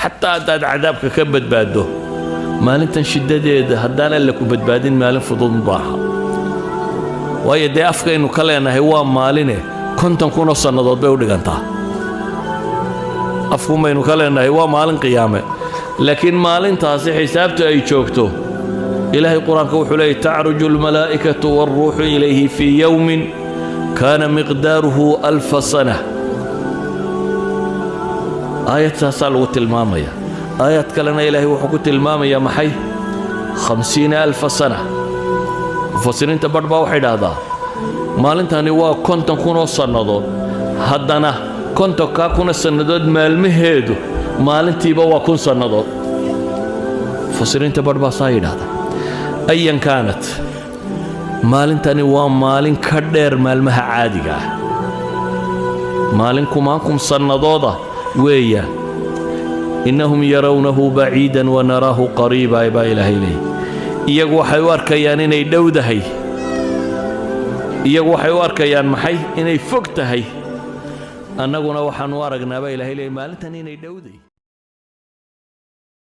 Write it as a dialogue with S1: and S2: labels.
S1: Xataa haddaad cadaabka ka badbaaddo, maalintan shiddadeeda haddaan Alle ku badbaadin, maalin fudud maaha. Waayo dee afkaynu ka leenahay waa maaline, 50,000 oo sannadood bay u dhigantaa. Afkumaynu ka leenahay waa maalin qiyaame, laakiin maalintaasi xisaabtu ay joogto, Ilaahay Qur-aanka wuxuu leeyay: تعرج الملائكة والروح إليه في يوم كان مقداره ألف سنة. Aayad saasaa lagu tilmaamaya. Aayad kalena Ilaahay wuxuu ku tilmaamayaa maxay? 50,000 سنة. Mufasiriinta badh baa waxay idhaahdaa maalintani waa 50,000 oo sannadood. Haddana 50-kaa kuna sannadood maalmaheedu maalintiiba waa 1000 sannadood. Mufasiriinta badh baa saa yidhahda. أيا كانت, maalintani waa maalin ka dheer maalmaha caadiga ah, maalin kumaankum sannadooda weeyaan. إنهم يرونه بعيدا ونراه قريبا baa Ilaahay leeyay. Iyagu waxay u arkayaan inay dhowdahay, iyagu waxay u arkayaan maxay? Inay fog tahay. Annaguna waxaanu aragnaa baa Ilahay leeyay maalintan inay dhowday.